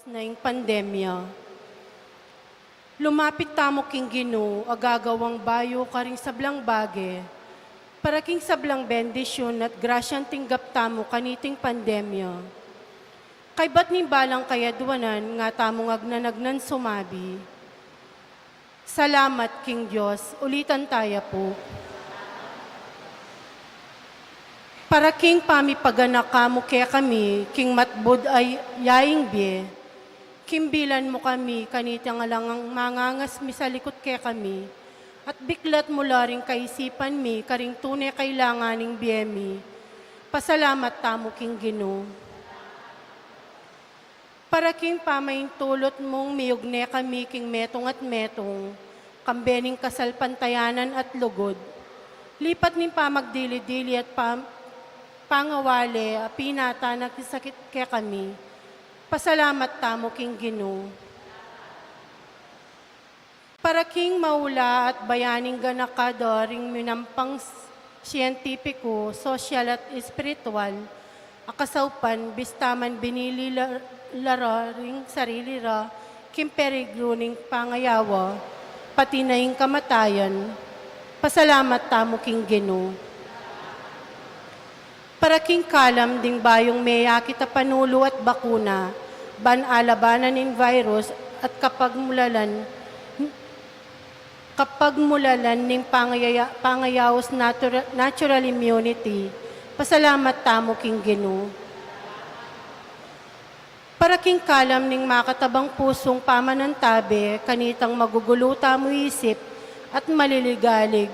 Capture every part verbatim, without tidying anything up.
na ing pandemya. Lumapit tamu king Ginu, a gagawang bayu karing sablang bage, para king sablang bendisyun at grasyan tinggap tamu kaniting pandemya. Kaybat ning balang kayadwanan, nga tamung agnanagnan sumabi, "Salamat king Dios." Ulitan taya pu. Para king pamipaganaka mu kekami king matbud a yaing bie, kimbilan mu kami kanitang alang mangangas misalikut kekami, at biklat mu la ring kaisipan mi karing tune kailangan ning bie mi. Pasalamat tamu king Ginu. Para king pamaintulut mung miyugne kami king metung at metung, kambe ning kasalpantayanan at lugud, lipat ning pamagdili-dili at pam-, pangawale a pinatanak ning sakit kekami, pasalamat tamu king Ginu. Para king maula at bayaning ganaka da ring minampang s-, siyentipiku, sosyal at espiritual, a kasaupan, bista man binili la, la ra ring sarili ra king perigru ning pangayawa, pati na ing kamatayan, pasalamat tamu king Ginu. Para king kalam ding bayung meyakit a panulu at bakuna, ban alabanan ing virus at kapagmulalan, kapagmulalan ning pangayaya-, pangayaus natura-, natural immunity, pasalamat tamu king Ginu. Para king kalam ning makatabang pusung pamanantabe, kanitang magugulu tamu isip at maliligalig,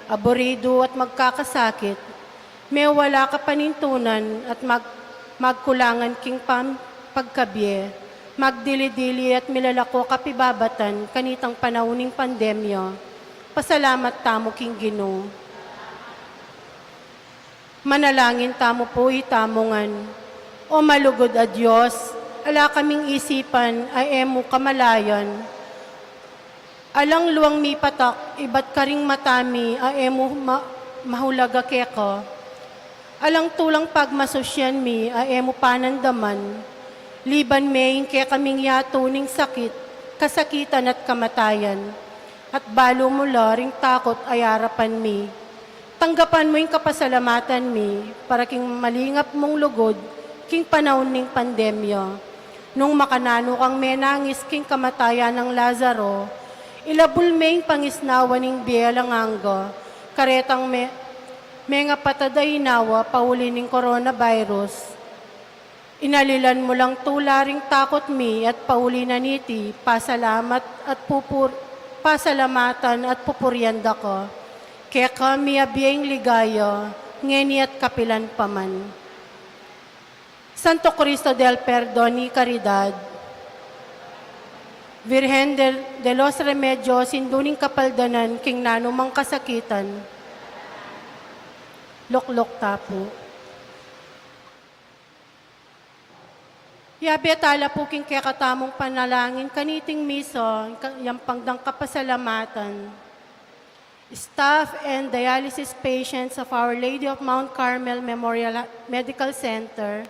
aburidu at magkakasakit, mewala kapanintunan at mag-, magkulangan king pam-, pagkabie, magdili-dili at milalako kapibabatan kanitang panaun ning pandemya, pasalamat tamu king Ginu. Manalangin tamu pu itamu ngan. O malugud a Dios, ala kaming isipan a e mu kamalayan. Alang luang mipatak ibat karing mata mi a e mu ma-, mahulaga keka. Alang tulang pagmasusyan mi a e mu panandaman. Liban me ing kekaming yatu ning sakit, kasakitan at kamatayan. At balu mu la ring takut a yarapan mi. Tanggapan mu ing kapasalamatan mi para king malingap mung lugud king panaun ning pandemya. Nung makananu kang menangis king kamatayan nang Lazaro, ilabul me ing pangisnawa ning bie alang angga, karetang me-, mengapatad a inawa pauli ning coronavirus. Inalilan mu lang tula ring takut mi at pauli na niti, pasalamat at pupur-, pasalamatan at pupurian da ka. Kekami a bie ing ligaya, ngeni at kapilan pa man. Santo Cristo del Perdon y Caridad, Virgen del, de los Remedios, Indu ning Kapaldanan king nanumang kasakitan, lukluk ta pu. Yabe tala pu king kekatamung panalangin kaniting misa, ka-, yampang dang kapasalamatan. Staff and dialysis patients of Our Lady of Mount Carmel Memorial Medical Center,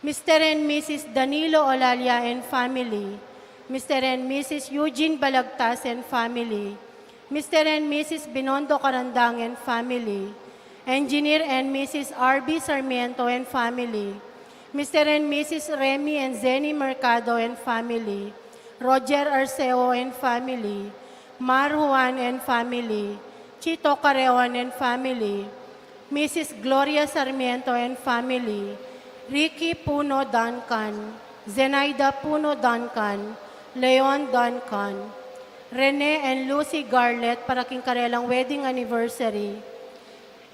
Mister and Missus Danilo Olalia and family, Mister and Missus Eugene Balagtas and family, Mister and Missus Binondo Carandang and family, Engineer and Missus R B Sarmiento and family, Mister and Missus Remy and Zenny Mercado and family, Roger Arceo and family, Mar Juan and family, Chito Careon and family, Missus Gloria Sarmiento and family, Ricky Puno Duncan, Zenaida Puno Duncan, Leon Duncan, Rene and Lucy Garlet para king karelang wedding anniversary,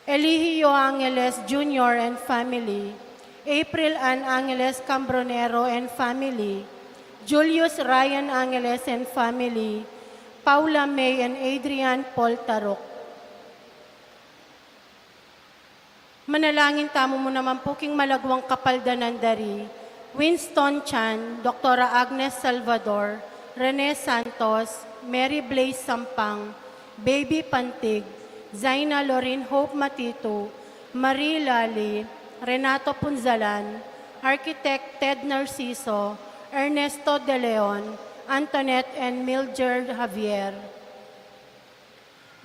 Eligio Angeles Junior and family, April Ann Angeles Cambronero and family, Julius Ryan Angeles and family, Paula May and Adrian Poltarok. Manalangin tamu mu naman pu king malagwang kapaldanan da ri Winston Chan, Doktora Agnes Salvador, Rene Santos, Mary Blaze Sampang, Baby Pantig, Zaina Lorin Hope Matitu, Marie Lali, Renato Punzalan, Architect Ted Narciso, Ernesto de Leon, Antoinette and Mildred Javier.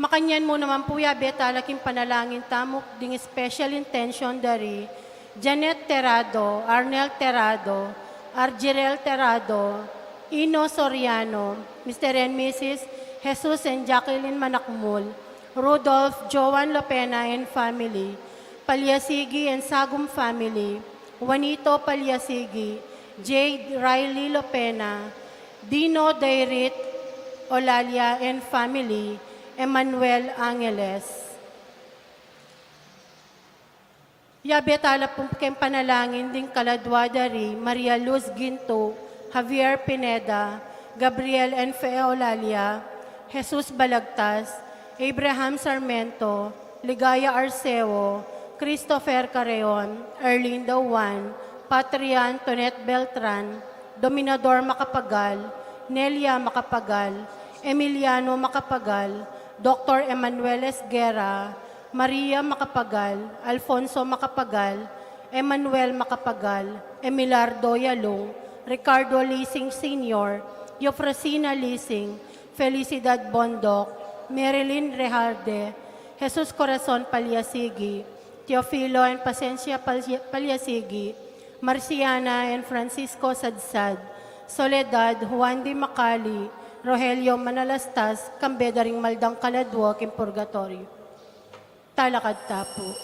Makanyan mu naman pu, yabe tala king panalangin tamu ding special intention da ri Janet Terrado, Arnel Terrado, Argirel Terrado, Ino Soriano, Mister and Missus Jesus and Jacqueline Manakmul, Rudolph Joan Lopena and family, Paliasigi and Sagum family, Juanito Paliasigi, Jade Riley Lopena, Dino Dairit Olalia and family, Emmanuel Angeles. Yabe tala pu king panalangin ding kaladua da ri Maria Luz Ginto, Javier Pineda, Gabriel and Fea Olalia, Jesus Balagtas, Abraham Sarmiento, Ligaya Arceo, Christopher Carreon, Erlinda Juan, Patria Antoinette Beltran, Dominador Macapagal, Nelia Macapagal, Emiliano Macapagal, Doctor Emmanuel Esguerra, Maria Macapagal, Alfonso Macapagal, Emmanuel Macapagal, Emilardo Yalung, Ricardo Lising Senior, Eufrosina Lising, Felicidad Bondoc, Marilyn Reharde, Jesus Corazon Paliasigi, Teofilo and Pasencia Pal-, Paliasigi, Marciana and Francisco Sadsad, Soledad, Juan de Macali, Rogelio Manalastas, kambe da ring mal dang kaladua king purgatorio. Talakad ta pu.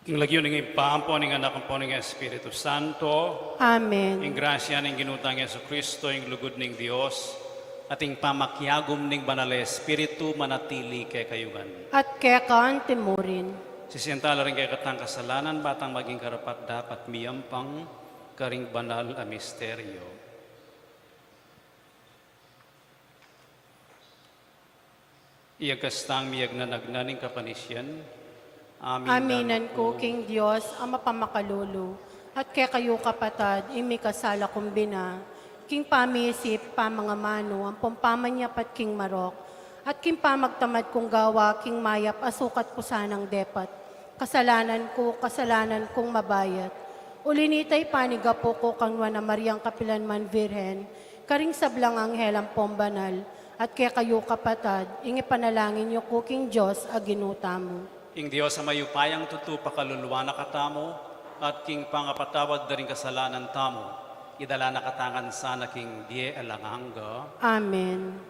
King lagyu ning Ibpa, ampo ning Anak, ampo ning Espiritu Santo. Amen. Ing grasya ning Ginu tang Jesucristo, ing lugud ning Dios, at ing pamakiagum ning Banal a Espiritu manatili kekayu ngan. At keka antimurin. Sisian tala ring kekatang kasalanan, ba tang maging karapat-dapat miyampang karing banal a misteryo. Iyagkas tang miyagnanagnan ing kapanisian, Aminan ku king Dios a mapamakalulu, at kekayu kapatad, ing mikasala kung bina, king pamiisip, pamangamanu, ampong pamanyapat king marok, at king pamagtamad kung gawa king mayap a sukat ku sanang depat. Kasalanan ku, kasalanan kung mabayat. Uli nita ipanigapu ku kang Nuan a Mariang kapilanman Virgen, karing sablang anghel ampong banal, at kekayu kapatad, ing ipanalangin yu ku king Dios a Ginu tamu. Ing Dios a mayupayang tutu pakaluluan na katamu, at king pangapatawad da ring kasalanan tamu, idala na katamu ngan sana king bie alang angga. Amen.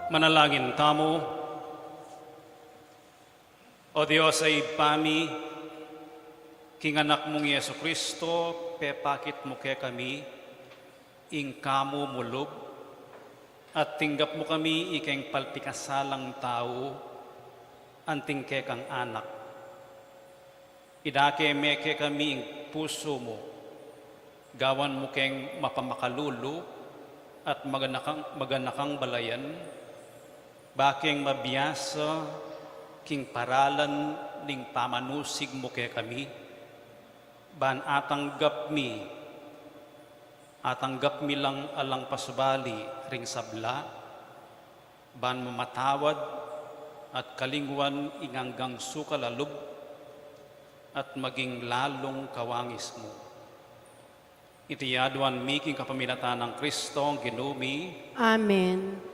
Manalangin tamu. O Dios a Ibpa mi, king Anak mung Jesucristo, pepakit mu kekami ing kamumulug, at tinggap mu kami ikeng palpikasalang tau, anting kekang anak. Idake me kekami ing pusu mu, gawan mu keng mapamakalulu at maganakang, maganakang balayan, bakeng mabiasa king paralan ning pamanusig mu kekami, ban atanggap mi, atanggap mi lang alang pasubali ring sabla, ban mamatawad at kalingwan ing anggang sukal a lub, at maging lalung kawangis mu. Iti aduan mi king kapamilatan nang Kristong Ginu mi. Amen.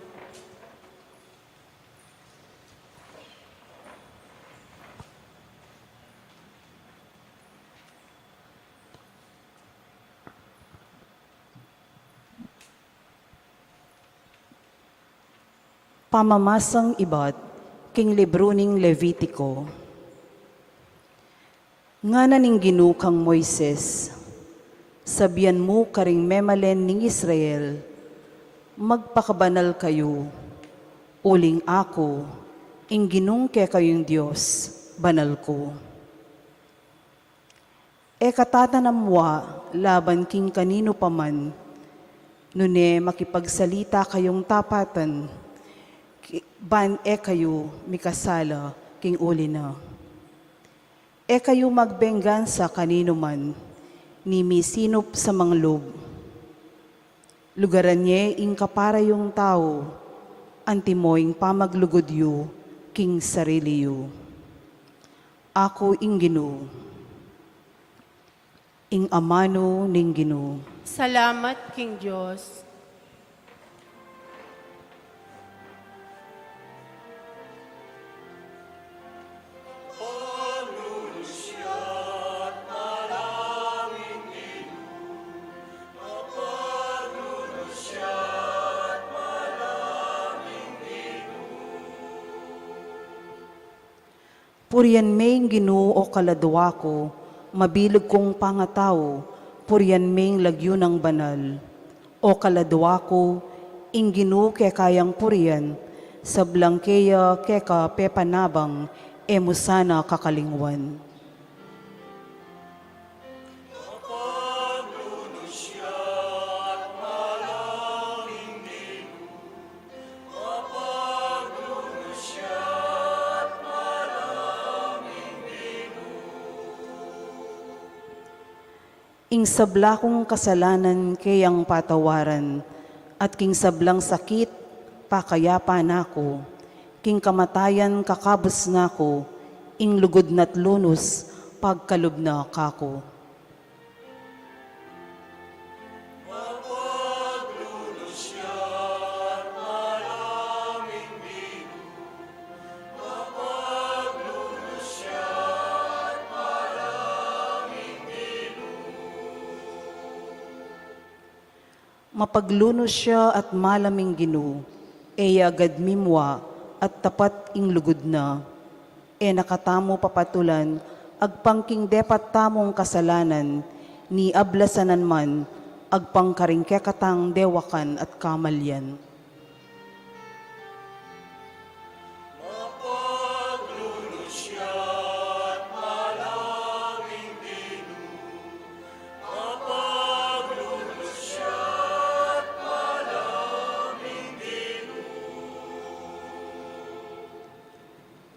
Pamamasang ibat king libru ning Levitiko. Ngana ning Ginu kang Moises, sabian mu karing memalen ning Israel, magpakabanal kayu, Uling aku, ing Ginung kekayung Dios, banal ku. E ka tatanam wa laban king kaninu pa man, nune makipagsalita kayung tapatan, ki-, ban e kayu mikasala king uli na. E kayu magbengansa kaninu man, ni misinup sa manglub. Lugaran ye ing kapara yung tau, antimo ing pamaglugud yu king sarili yu. Aku ing Ginu. Ing amanu ning Ginu. Salamat king Dios. Purian me ing Ginu, o kaladua ku, mabilug kung pangatau, purian me ing lagyu nang banal. O kaladua ku, ing Ginu keka yang purian, sablang keya keka pepanabang, e mu sana kakalingwan. Ing sabla kung kasalanan keyang patawaran, at king sablang sakit pakayapan na ku, king kamatayan kakabus na ku, ing lugud na't lunus pagkalub na kaku. Mapaglunus ya at malam ing Ginu, e ya agad mimua at tapat ing lugud na. E na katamu papatulan agpang king depat tamung kasalanan, ni ablasanan man agpang karing kekatang dewakan at kamalian.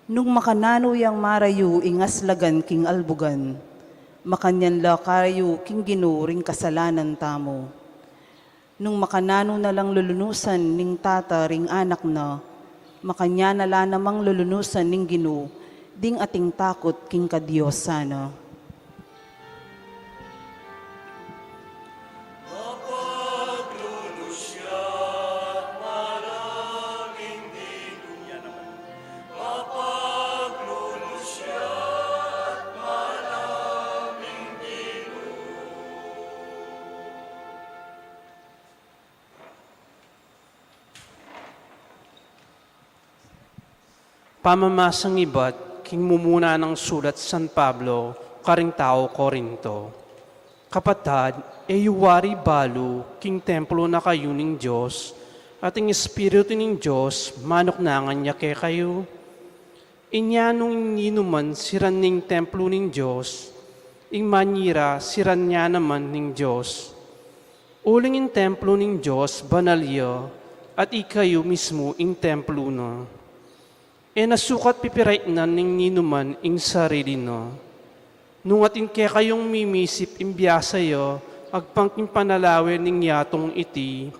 Nung makananu yang marayu ing aslagan king albugan, makanyan la karayu king Ginu ring kasalanan tamu. Nung makananu na lang lulunusan ning tata ring anak na, makanyan na la namang lulunusan ning Ginu ding ating takut king kadiosan na. Pamamasang ibat king mumuna nang sulat San Pablo karing tau Corinto. Kapatad, e yu wari balu king templo na kayu ning Dios, at ing Espiritu ning Dios manuknangan ya kekayu? Inya nung ing ninuman siran ne ing templo ning Dios, ing manyira siran ya naman ning Dios. Uling ing templo ning Dios banal ya, at ikayu mismu ing templo na. E na sukat pipiraitnan ning ninuman ing sarili na. Nung atin kekayung mimisip ing biasa ya agpang king panalawe ning yatung iti,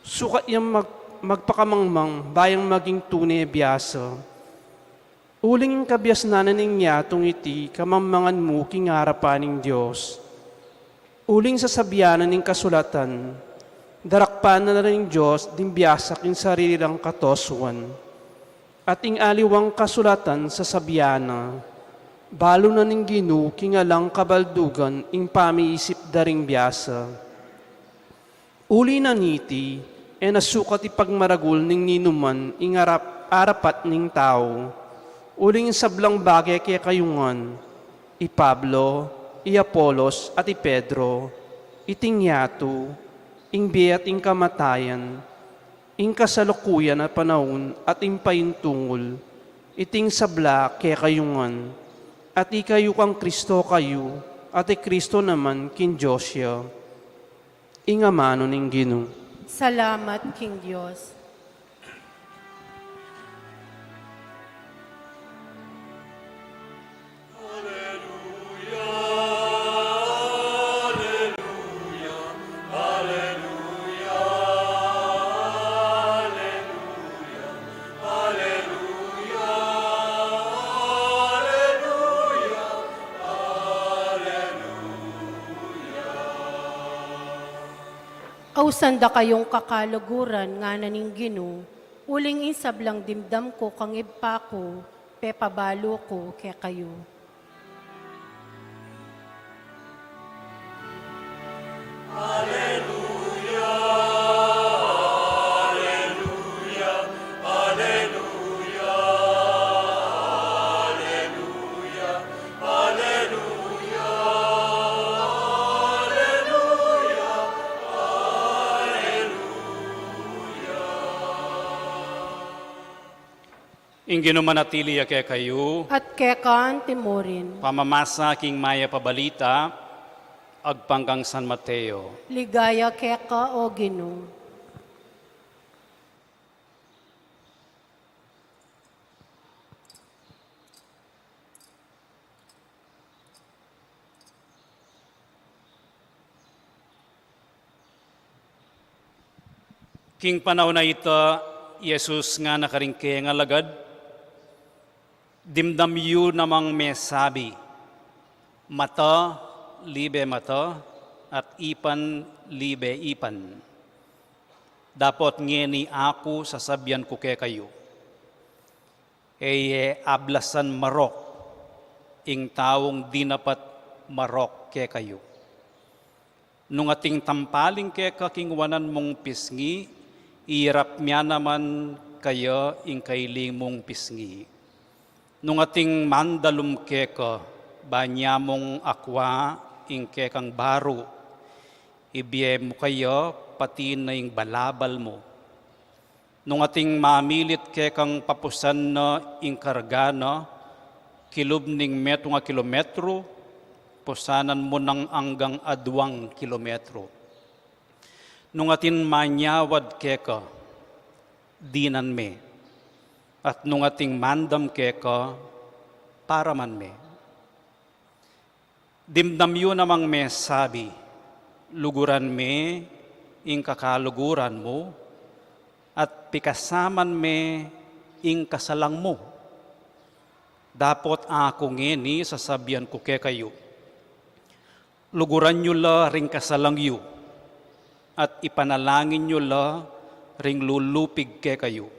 sukat yang mag-, magpakamangmang ba yang maging tune biasa. Uling ing kabiasnan na ning yatung iti kamangmangan mu king arapan ning Dios. Uling sasabian na ning kasulatan, darakpan na la ning Dios ding biasa king sarili lang katosuan. At ing aliwang kasulatan sasabian na, balu na ning Ginu king alang kabaldugan ing pamiisip da ring biasa. Uli na niti, e na sukat ipagmaragul ning ninuman ing arap-, arapat ning tau. Uling ing sablang bage kekayu ngan, i Pablo, i Apolos, at i Pedro, iting yatu, ing bie at ing kamatayan, Ing kasalukuyan a panaun at ing paintungul, iting sabla kekayu ngan, at ikayu kang Kristo kayu, at i Kristo naman king Dios ya. Ing amanu ning Ginu. Salamat king Dios. Ausan da kayung kakaluguran, ngana ning Ginu, uling ing sablang dimdam ku kang Ibpa ku, pepabalu ku kekayu. Ing Ginu manatili ya kekayu. At keka anti mu rin. Pamamasa king Mayap a Balita agpang kang San Mateo. Ligaya keka, O Ginu. King panaun a ita, i Jesus ngana karing kayang alagad, dimdam yu namang mesabi, mata libe mata, at ipan libe ipan. Dapot ngeni aku sasabian ku kekayu, e ye ablasan marok ing taung dinapat marok kekayu. Nung ating tampaling keka king wanan mung pisngi, iyarap mya naman kaya ing kailing mung pisngi. Nung ating mandalum keka, banya mung akwa ing kekang baru, ibie mu kaya pati na ing balabal mu. Nung ating mamilit kekang papusan na ing karga na kilub ning metung a kilometru, pusanan mu nang anggang aduang kilometru. Nung atin manyawad keka, dinan me, at nung ating mandam keka, paraman me. Dimdam yu namang mesabi, luguran me ing kakaluguran mu, at pikasaman me ing kasalang mu. Dapot aku ngeni sasabian ku kekayu, luguran yu la ring kasalang yu, at ipanalangin yu la ring lulupig kekayu.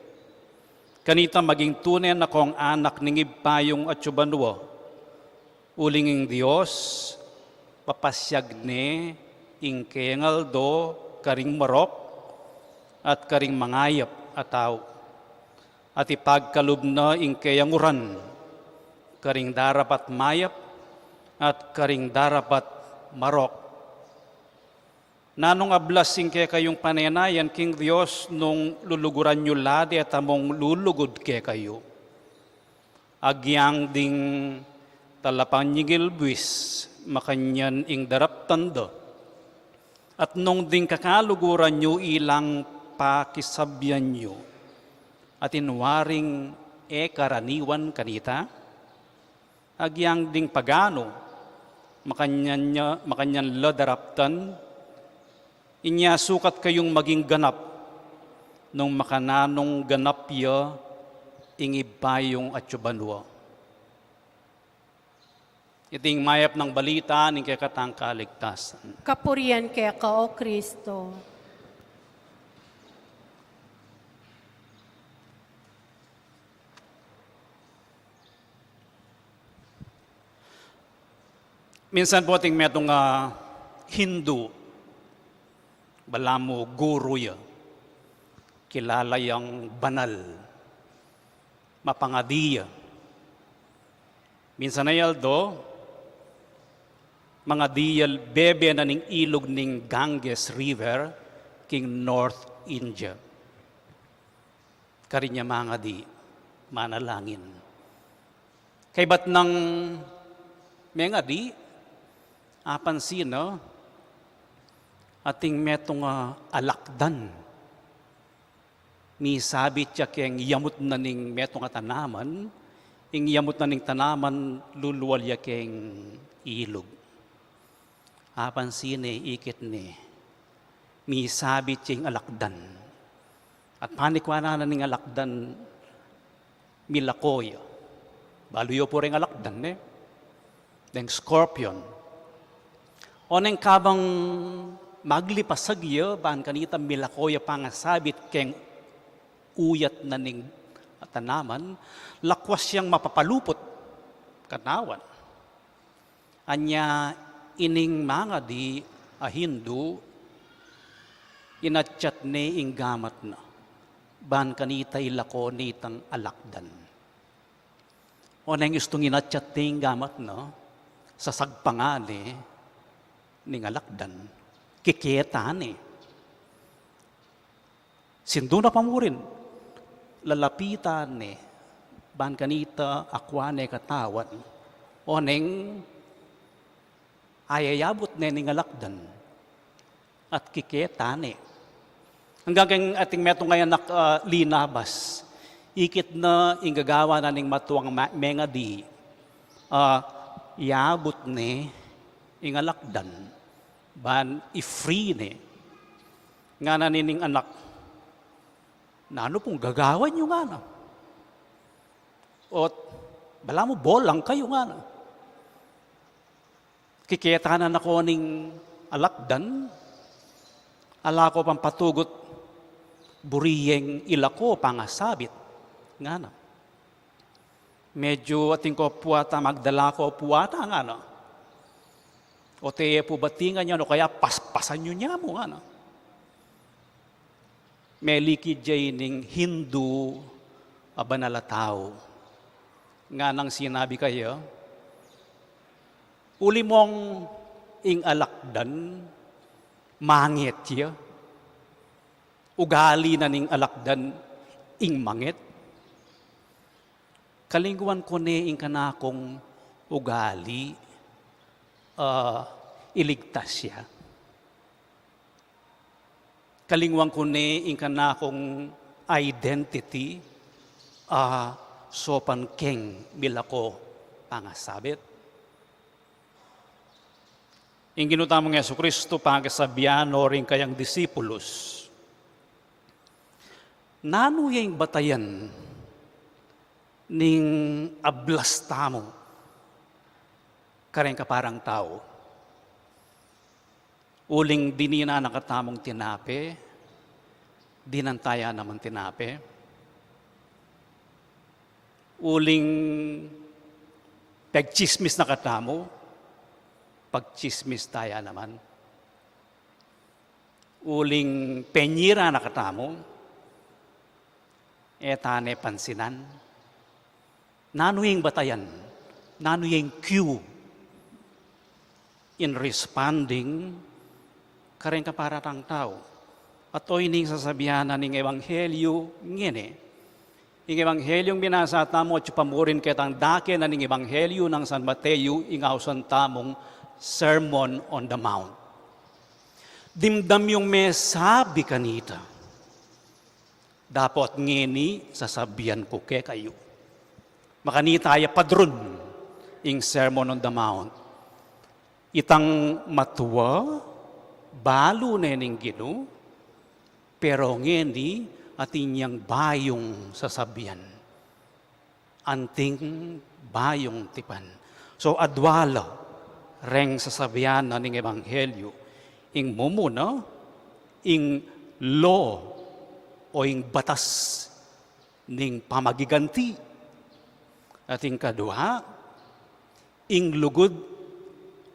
Kanita maging tune na kong anak ning Ibpa yung atsu banua. Uling ing Dios, papasiag ne ing kayang aldo karing marok at karing mangayap a tau. At ipagkalub na ing kayang uran karing darapat mayap at karing darapat marok. Nanung ablas ing kekayung panenayan king Dios nung luluguran yu la deta mung lulugud kekayu? Agyang ding talapanyingil buis, makanyan ing daraptan da. At nung ding kakaluguran yu ilang pakisabyan yu, atin waring e karaniwan kanita? Agyang ding paganu, makanyan nya, makanyan la daraptan, inya sukat kayung maging ganap, nung makananung ganap ya ing Ibpa yung atsu banua. Iting mayap nang balita ning kekatang kaligtasan. Kapurian keka, O Kristo. Minsan pu ating metung a Hindu, balamu guru ya, kilala yang banal, mapangadi ya. Minsan a aldo, mangadi ya bebe na ning ilug ning Ganges River king North India. Karin ya mangadi, manalangin. Kaybat nang mengadi, apansin na, ating metung a alakdan. Misabit ya keng yamut na ning metung a tanaman, ing yamut na ning tanaman lulual ya keng ilug. Apansin ne, ikit ne, misabit ya ing alakdan. At panikuanan na ning alakdan, milako ya. Balu yu pu reng alakdan, ne? Deng scorpion. Oneng kabang maglipasag ya, ban kanita milako ya pangasabit keng uyat na ning tanaman, lakwas yang mapapaluput katawan. Anya ining mangadi a Hindu, inatyat ne ing gamat na, ban kanita ilako nitang alakdan. Oneng istung inatyat ne ing gamat na, sasagpangan ne ning alakdan, kiketa ne. Sindu na pamurin, lalapitan ne, ban kanita akuan ne katawan, oneng ayayabut ne ning alakdan, at kiketa ne. Anggang keng ating metung a anak, ah, linabas, ikit na ing gagawan na ning matuang ma-, mengadi, ah, yabut ne ing alakdan, ban i-free ne. Ngana nining anak, "Nanu pung gagawan yu?" ngana. "Ot, balamu bolang kayu?" ngana. "Kiketa na nako ning alakdan, ala ko pang patugut buri yeng ilako pangasabit," ngana. "Medyu atin ko pu ata, magdala ko pu ata," ngana. "O te ye pu batingan yan, o kaya paspasan yu ne mu," ngana. Melikid ya ining Hindu a banal a tau. Nganang sinabi kaya, "Uli mong ing alakdan, manget ya. Ugali na ning alakdan, ing manget. Kalingwan ko ne ing kanakung ugali, ah, iligtas ya. Kalingwan ko ne ing kanakung identity, ah, saupan keng milako pangasabit." Ing Ginu tamung Jesucristo, pakisabian no ring kayang disipulus, "Nanu ya ing batayan ning ablas tamu kareng kaparang tau? Uling dinan na katamung tinape, dinan taya naman tinape. Uling pagtsismis na katamu, pagtsismis taya naman. Uling penyiran na katamu, e ta ne pansinan." Nanu ing batayan? Nanu ing cue in responding kareng kaparang tau? At o ining sasabian na ning ebanghelyu ngeni. Ing ebanghelyu binasa tamu, atyu pamurin ketang dake na ning ebanghelyu nang San Mateo, ing ausan tamung Sermon on the Mount. "Dimdam yung mesabi kanita. Dapot ngeni sasabian ku kekayu." Makanita ya padrun ing Sermon on the Mount. Itang matua, balu ne ning Ginu, pero ngeni atin yang bayung sasabian. Anting bayung tipan. So, adwa la reng sasabian na ning ebanghelyu. Ing mumuna, ing law o ing batas ning pamagiganti. At ing kadua, ing lugud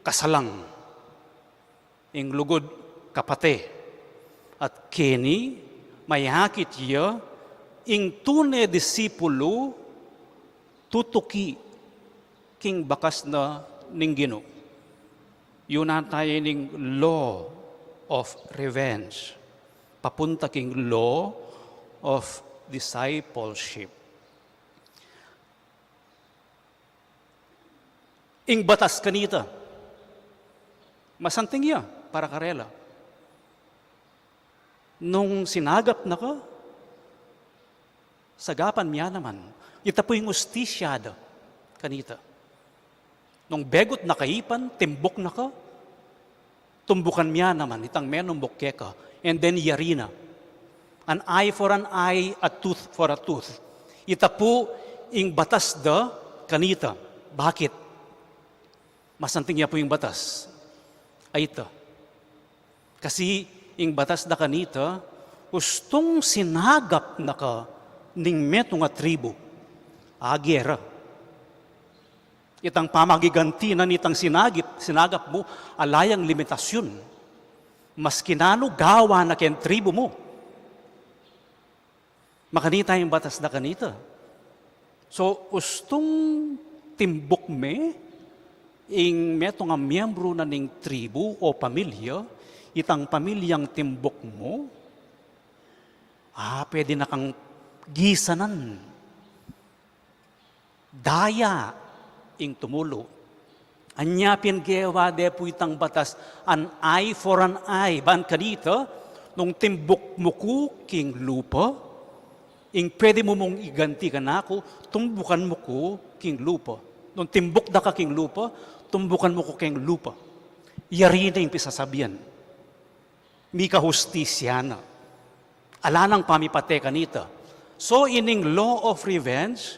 kasalang, ing lugud kapate. At keni, mayakit ya ing tune disipulu tutuki king bakas na ning Ginu. Yu na taya ning law of revenge papunta king law of discipleship. Ing batas kanita, masanting ya para karela. Nung sinagap na ka, sagapan mia naman. Ita pu ing ustisya da kanita. Nung begut na ka ipan, timbuk na ka, tumbukan mia naman itang menumbuk keka. And then yari na. An eye for an eye, a tooth for a tooth. Ita pu ing batas da kanita. Bakit? Masanting ya pu ing batas. Ay ita. Kasi ing batas da kanita, ustung sinagap na ka ning metung a tribu, agera. Itang pamagiganti na nitang sinagip, sinagap mu, ala yang limitasyun. Maski nanu gawa na keng tribu mu. Makanita ing batas da kanita. So, ustung timbuk me, ing metung a miyembru na ning tribu o pamilya, itang pamilyang timbuk mu, ah, pwede na kang gisanan. Daya ing tumulu. Anya pin gewa de pu itang batas, an eye for an eye. Ban kanita, nung timbuk mu ku king lupa, ing pwede mu mung iganti kanaku, tumbukan mu ku king lupa. Nung timbuk da ka king lupa, tumbukan mu ku king lupa. Yari na ing pisasabian. Mika hustisya na. Ala nang pamipate kanita. So, ining law of revenge,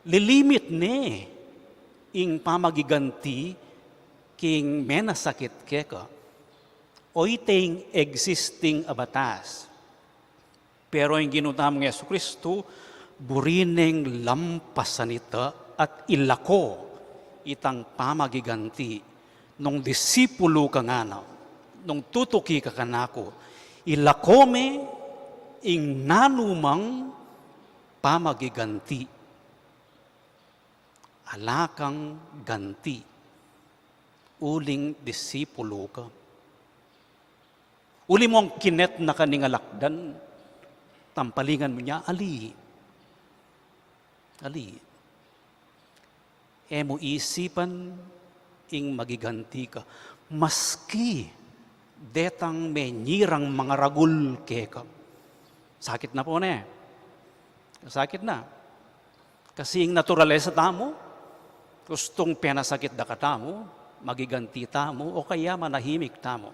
lilimit ne ing pamagiganti king menasakit keka. O ita ing existing a batas. Pero ing Ginu tamung Jesucristo, buri neng lampasan ita at ilako itang pamagiganti. Nung disipulu ka ngana, nung tutuki ka kanaku, ilako me ing nanumang pamagiganti. Ala kang ganti. Uling disipulu ka. Uli mung kinet na ka ning alakdan, tampalingan mu nia, ali. Ali. E mu isipan ing magiganti ka. Maski detang menyirang mangaragul keka. Sakit na pu, ne? Sakit na. Kasi ing naturalesa tamu, gustung penasakit da katamu, magiganti tamu, o kaya manahimik tamu.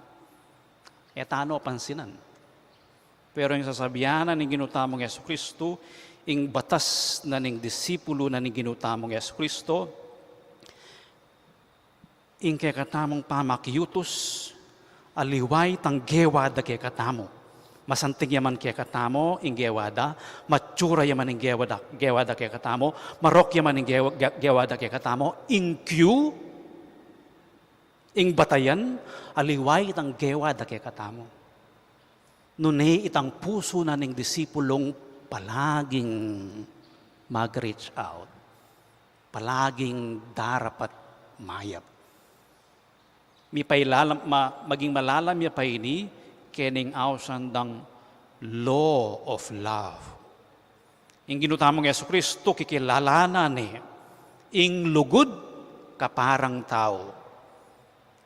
E tanu pansinan. Pero ing sasabian na ning Ginu tamung Jesucristo, ing batas na ning disipulu na ning Ginu tamung Jesucristo, ing kekatamung pamakiutus, aliwa itang gewa da kekatamu. Masanting ya man kekatamu ing gewa da, matsura ya man ing gewa da, gewa da kekatamu, marok ya man ing gewa, ge-, gewa da kekatamu, ing kiu, ing batayan, aliwa itang gewa da kekatamu. Nune itang pusu na ning disipulung palaging mag-reach out, palaging darapat mayap. Mipailalam, ma-, maging malalam ya pa ini, keni ing ausan dang law of love. Ing Ginu tamung Jesucristo, kikilalanan ne ing lugud kaparang tau.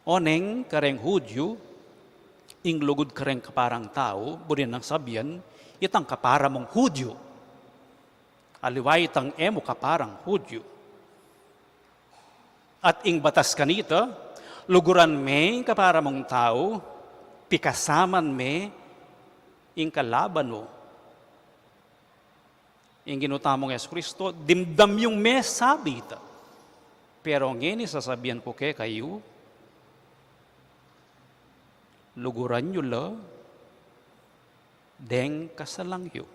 Oneng kareng Hudyu, ing lugud kareng kaparang tau, buri nang sabian, itang kapara mung Hudyu. Aliwa itang e mu kaparang Hudyu. At ing batas kanita, luguran me ing kapara mung tau, pikasaman me ing kalaban mu. Ing Ginu tamung Jesucristo, dimdam yung me, sabi ita. Pero ngeni sasabian ku kekayu, luguran yu la deng kasalang yu.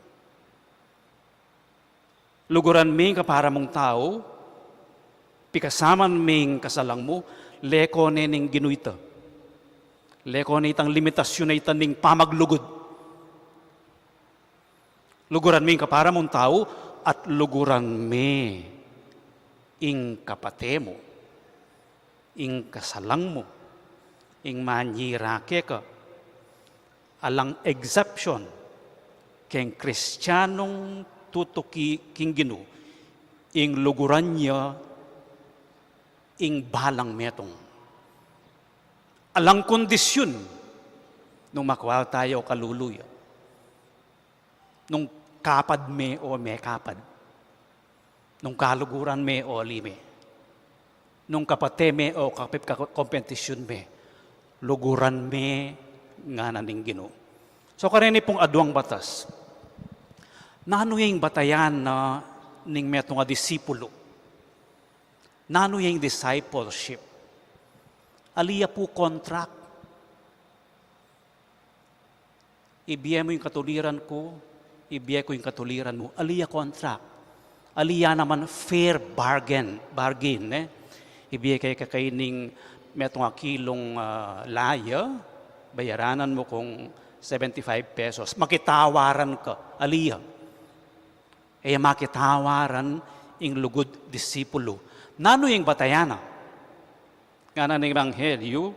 Luguran me ing kapara mung tau, pikasaman me ing kasalang mu, leko ne ning Ginu ita. Leko ne itang limitasyun a ita ning pamaglugud. Luguran me ing kapara mung tau, at luguran me ing kapate mu, ing kasalang mu, ing manyira keka. Alang exception Keng Kristianong tutuki king Ginu, ing luguran ya ing balang metung. Alang kondisyun, nung makwal tayo kalulu ya. Nung kapad me o mekapad. Nung kaluguran me o ali me. Nung kapate me o kapip-, ka-, kompetisyun me. Luguran me ngana ning Ginu. So, kareni pung aduang batas. Nanu ya ing batayan na ning metung a disipulu? Nanu ya ing discipleship? Ali ya pu contract. Ibie mu ing katuliran ku, ibie ku ing katuliran mu. Ali ya contract. Ali ya naman fair bargain, bargain, eh. Ibie ke keka ining metung a kilung, ah, laya, bayaranan mu kung seventy-five pesos. Makitawaran ka, ali ya. E ya makitawaran ing lugud disipulu. Nanu ing batayan na? Ngana ning Ebanghelyu,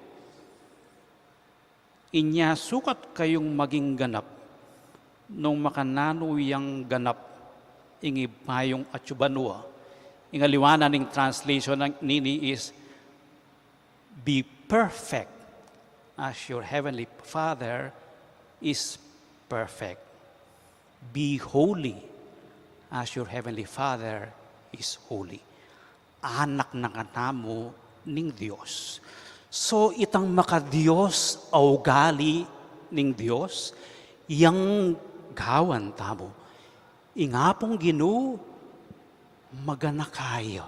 inya sukat kayung maging ganap, nung makananu yang ganap ing Ibpa yung atsu banua. Ing aliwa na ning translation nini is, "Be perfect as your heavenly Father is perfect. Be holy as your heavenly Father is holy." Anak na katamu ning Dios. So, itang maka-Dios a ugali ning Dios, yang gawan tamu. Ing Apung Ginu, maganaka ya.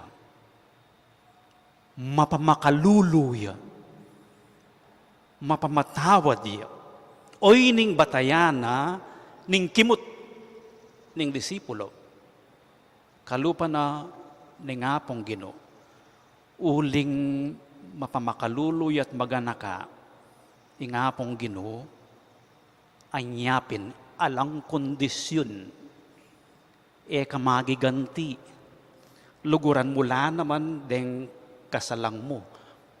Mapamakalulu ya. Mapamatawad ya. Oy ning batayan na ning kimut ning disipulo. Kalupa na ning Apung Ginu. Uling mapamakalulu ya't maganaka, ing Apung Ginu, anya pin alang kondisyun. E ka magiganti. Luguran mu la naman deng kasalang mu.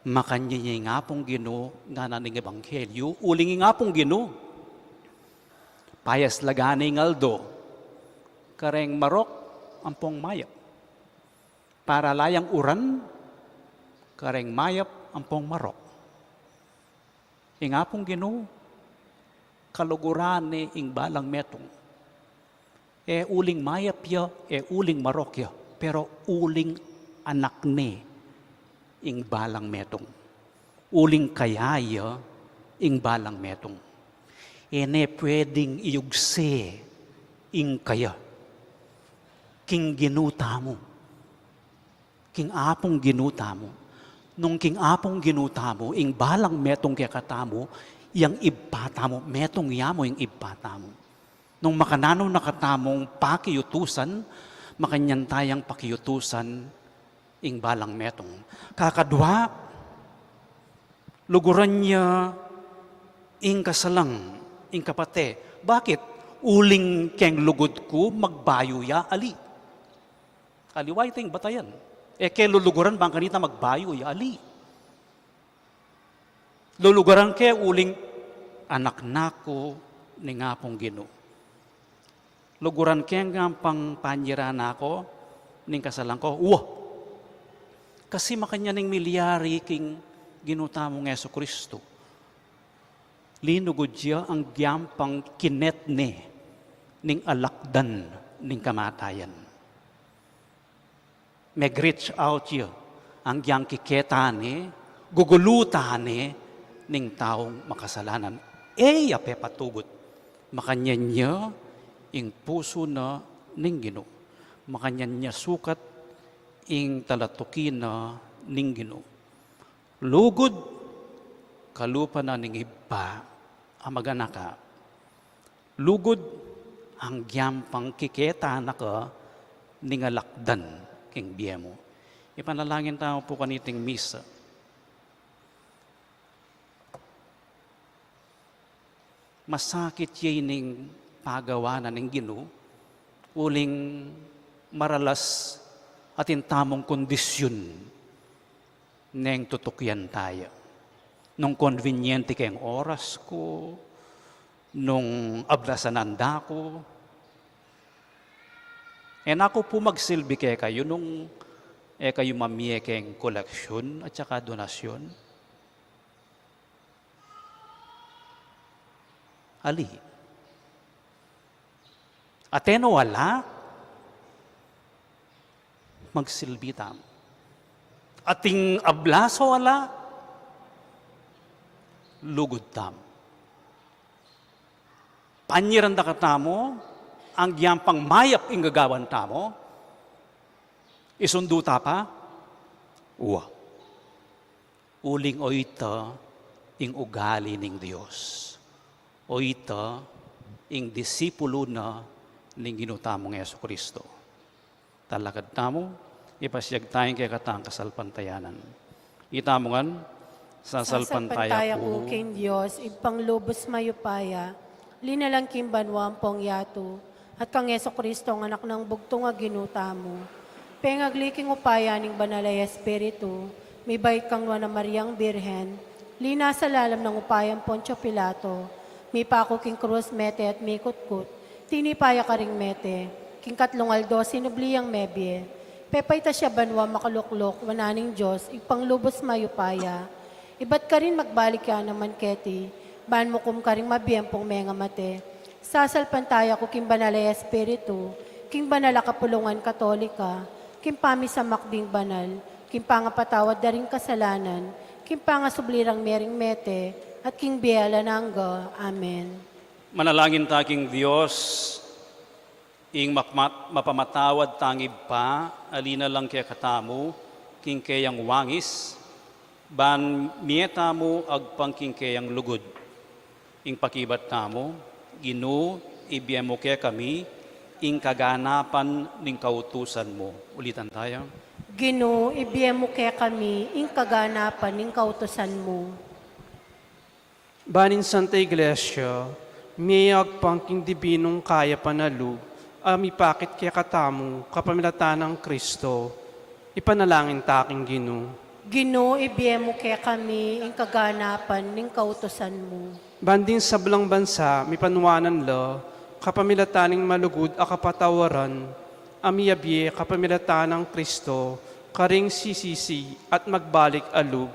Makanyan ya ing Apung Ginu, ngana ning Ebanghelyu, uling ing Apung Ginu. Payaslagan ne ing aldo. Kareng marok, ampong mayap. Para la yang uran, kareng mayap, ampong marok. Ing Apung Ginu, kaluguran ne ing balang metung. E uling mayap ya, e uling marok ya, pero uling anak ne ing balang metung. Uling kaya ya ing balang metung. E ne pwedeng iyugse ing kaya king Ginu tamu. King Apung Ginu tamu. Nung king Apung Ginu tamu, ing balang metung kekatamu, yang Ibpa tamu, metung ya mu ing Ibpa tamu. Nung makananu na katamung pakiutusan, makanyan tayang pakiutusan ing balang metung. Kakadwa, luguran ya ing kasalang, ing kapate. Bakit? Uling keng lugud ku, magbayu ya, ali. Aliwa ita ing batayan. E ke luluguran bang kanita magbayu ya, ali. Luluguran ke uling anak na ku ning Apung Ginu. Luguran ke ngapang panyiran na ku ning kasalang ku. Wa! Kasi makanyan ing milyari king Ginu tamung Jesucristo. Linugud ya anggyang pang kinet ne ning alakdan ning kamatayan. Mag-reach out ya anggyang kiketa ne, gugulutan ne ning taung makasalanan. E ya pepatugut. Makanyan ya ing pusu na ning Ginu. Makanyan ya sukat ing talatuki na ning Ginu. Lugud, kalupa na ning Ibpa a maganaka. Lugud, anggyang pang kiketa na ka ning alakdan king bie mu. Ipanalangin tamu pu kaniting misa. Masakit ya ining pagawa na ning Ginu, uling maralas atin tamung kondisyun neng tutukian taya. Nung konbinyente keng oras ku, nung ablasanan da ku, E na ku pu magsilbi kekayu nung e kayu mamie keng koleksyun at saka donasyun? Ali. Atin o ala, magsilbi tamu. Atin ablas o ala, lugud tamu. Panyiran da katamu, agyang pang mayap ing gagawan tamu, isundu ta pa? Wa. Uling oyta ing ugali ning Dios. Oyta ing disipulu na ning Ginu tamung Jesucristo. Talakad tamu, ipasiag taya ing kekatang kasalpantayanan. Itamu ngan, sasalpantaya ku king Dios, Ibpang lubus mayupaya, linalang king banua ampong yatu, at kang Jesucristo, anak nang bugtung a Ginu tamu. Pengagli king upaya ning Banal a Espiritu, mibait kang Nuan a Mariang Birhen, linasa lalam nang upaya nang Poncio Pilato, mipaku king krus, mete at mikutkut, tinipa ya karing mete, king katlung aldo sinubli yang mebie. Pepaitas ya banua makalukluk wanan ning Dios, Ibpang lubus mayupaya. Ibat karin magbalik ya naman keti, ban mukum karing mabie ampong mengamate. Sasalpantaya ku king Banal a Espiritu, king banal a kapulungan Katolika, king pamisamak ding banal, king pangapatawad da ring kasalanan, king pangasubli rang mie ring mete, at king bie alang angga. Amen. Manalangin ta king Dios, ing mapmat-, mapamatawad tang Ibpa, a linalang kekatamu king keyang wangis, ban mie tamu agpang king keyang lugud. Ing pakibat tamu, Ginu, ibie mu kekami ing kaganapan ning kautusan mu. Ulitan taya. Ginu, ibie mu kekami ing kaganapan ning kautusan mu. Ban ing Santa Iglesia, mie ya agpang king dibinung kayapan a lub, a mipakit kekatamu kapamilatan nang Kristo, ipanalangin ta king Ginu. Ginu, ibie mu kekami ing kaganapan ning kautusan mu. Ban ding sablang bansa, mipanuanan la, kapamilatan ning malugud a kapatawaran, a miabie kapamilatan nang Kristo, karing sisisi at magbalik a lub,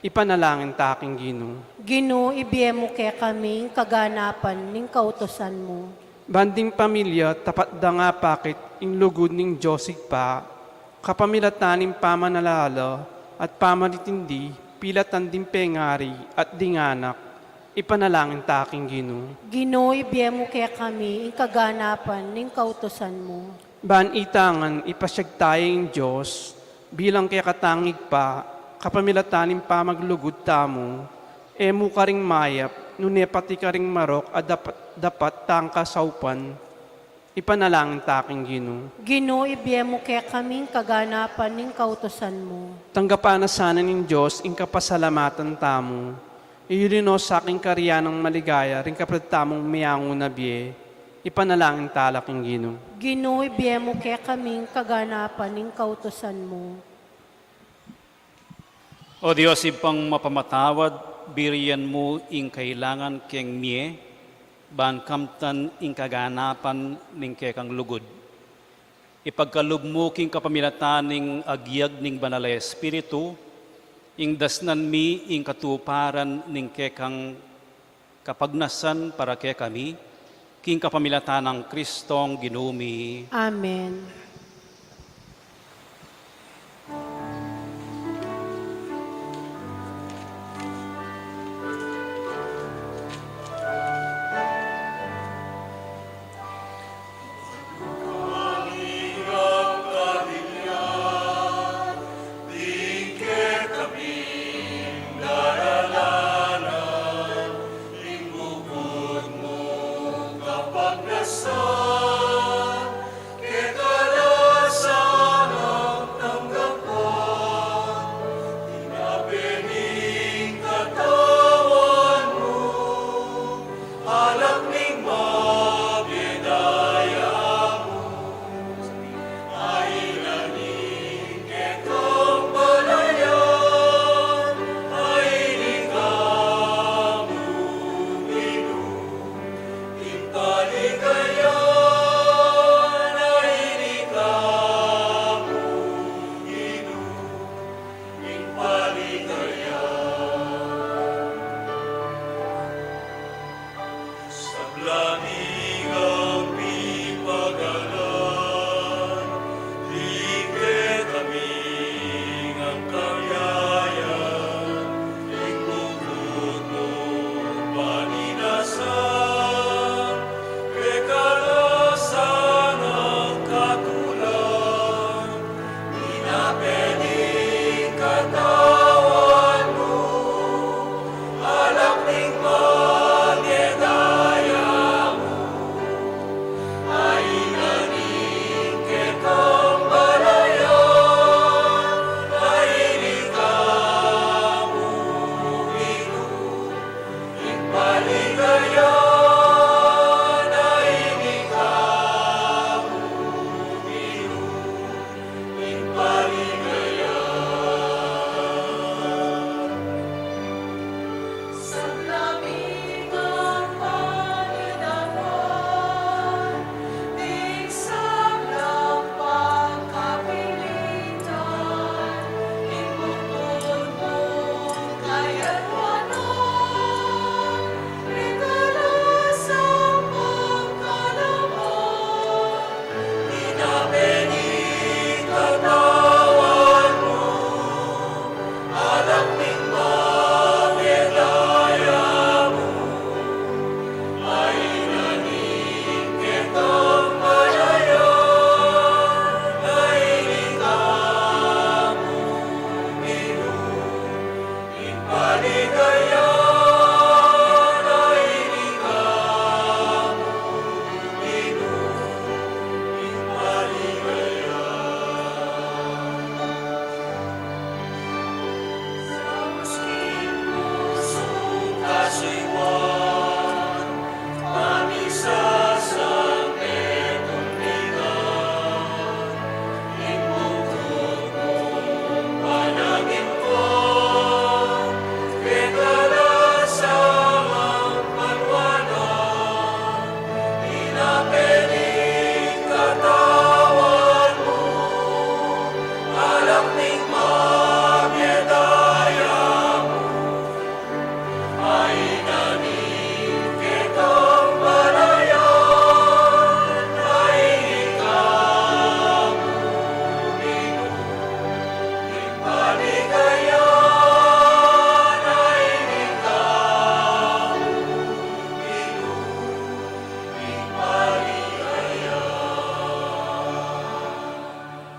ipanalangin ta king Ginu. Ginu, ibie mu kekami ing kaganapan ning kautusan mu. Ban ding pamilya, tapat dang apakit ing lugud ning Dios Ibpa, kapamilatan ning pamanalala at pamanintindi, pilatan ding pengari at ding anak, ipanalangin ta king Ginu. Ginu, ibie mu kekami ing kaganapan ning kautusan mu. Ban ita ngan ipasiag taya ing Dios, bilang kekatang Ibpa, kapamilatan ning pamaglugud tamu, e mu karing mayap, nune pati karing marok a dapat, dapat tang kasaupan, ipanalangin ta king Ginu. Ginu, ibie mu kekami ing kaganapan ning kautusan mu. Tanggapan na sana ning Dios ing kapasalamatan tamu, iyuli no sa king karian nang maligaya ring kapatad tamung meangu na bie, ipanalangin ta la king Ginu. Ginu, ibie mu kekami ing kaganapan ning kautusan mu. O Dios, Ibpang mapamatawad, birian mu ing kailangan keng mie, ban kamtan ing kaganapan ning kekang lugud. Ipagkalub mu king kapamilatan ning agyag ning Banal a Espiritu, ing dasnan mi ing katuparan ning kekang kapagnasan para kekami, king kapamilatan nang Kristong Ginu mi. Amen.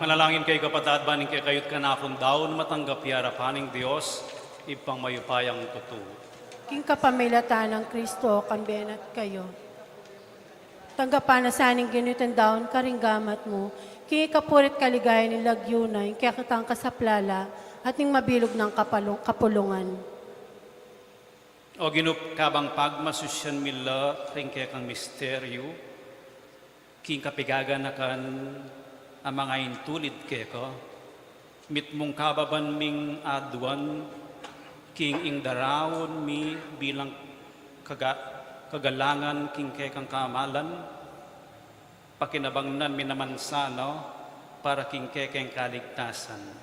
Manalangin kayu, kapatad, ban ing kekayu't kanakung daun matanggap ya king arapan ning Dios, Ibpang mayupayang tutu. King kapamilatan nang Kristo, kambe na at kayu. Tanggapan na sa ning Ginu itang daun karing gamat mu, king ikapuri't kaligayan ning lagyu na, ing kekatang kasaplalan, at ning mabilug nang kapalung-, kapulungan. O Ginu, kabang pagmasusyan mi la ring kekang misteryu, king kapigaganakan a mangaintulid keka, mitmung kababan ming aduan, king ing daraun mi bilang kaga-, kagalangan king kekang kamalan, pakinabangnan mi naman sana para king kekeng kaligtasan.